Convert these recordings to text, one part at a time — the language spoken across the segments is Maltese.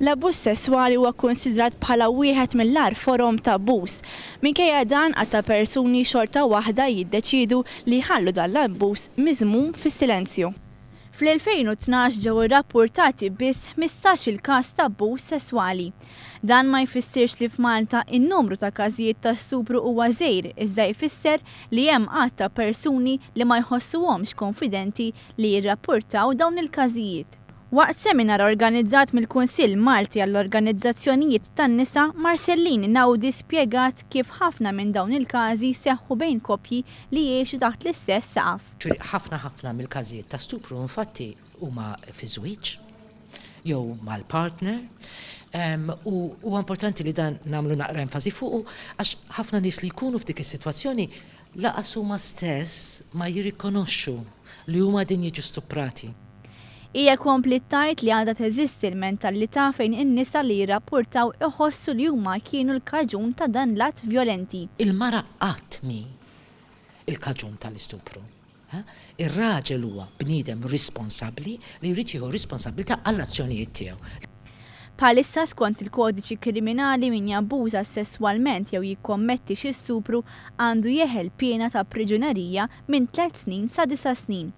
L-abbuż sesswali huwa kkunsidrat bħala wieħed mill-agħar forom ta' abbuż. Minkejja dan, għadd ta' persuni xorta waħda jiddeċiedu li jħallu dan l-abbuż miżmum fis-silenzju. Fl-2012 ġew irrappurtati biss 15-il każ ta' abbuż sesswali. Dan ma jfissirx li f'Malta in-numru ta' każijiet ta' stupru huwa żgħir iżda jfisser li hemm għadd ta' persuni li ma jħossuhomx kunfidenti li jirrappurtaw dawn il-każijiet. Waqt seminar organizzat mill-Kunsill Malti għall-Organizzazzjonijiet tan-Nisa, Marcelline Naudi spjegat kif ħafna minn dawn il-każi jseħħu bejn koppji li jgħixu taħt l-istess saqaf. Ħafna ħafna mill-każijiet ta' stupru infatti huma fi żwieġ jew mal-partner u huwa importanti li dan nagħmlu naqra enfasi fuqu għax ħafna nies li jkunu f'dik is-sitwazzjoni Lanqas huma stess ma jirrikonoxxu li huma qegħdin jiġu stuprati. Hija kompliet tgħid li għadha teżisti l-mentalità fejn in-nisa li jirrappurtaw iħossu li huma kienu l-kaġun ta' dan l-att vjolenti. Il-mara qatt mhi l-kaġun tal-istupru. Ir-raġel huwa bniedem responsabbli li jrid jieħu responsabbiltà għall-azzjonijiet tiegħu. Bħalissa skont il-Kodiċi Kriminali min jabbuża sesswalment jew jikkommetti xi stupru għandu jeħel piena ta' priġunerija minn tlett snin sa disa' snin.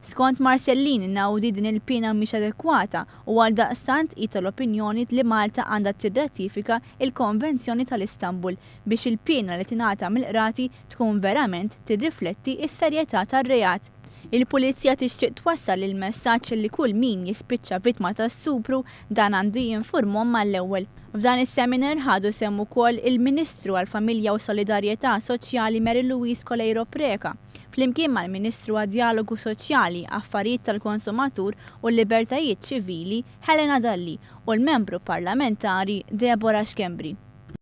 Skont Marcelline Naudi din il-piena mhix adekwata u għaldaqstant hi tal-opinjoni li Malta għandha tirratifika il-Konvenzjoni tal-Istanbul biex il-piena li tingħata mill-qrati tkun verament tirrifletti s-serjetà tar-reat. Il-Pulizija tixtieq twassal il-messaġġ li kull min jispiċċa vittma ta' stupru dan għandu jinfurmhom mal-ewwel. F'dan is-seminar ħadu sehem ukoll il-Ministru għall-Familja u Solidarjetà Soċjali Mary Louise Coleiro Preca, flimkien mal-Ministru għad-Djalogu Soċjali, Affarijiet tal-Konsumatur u Libertajiet Ċivili Helena Dalli u l-Membru Parlamentari Deborah Schembri.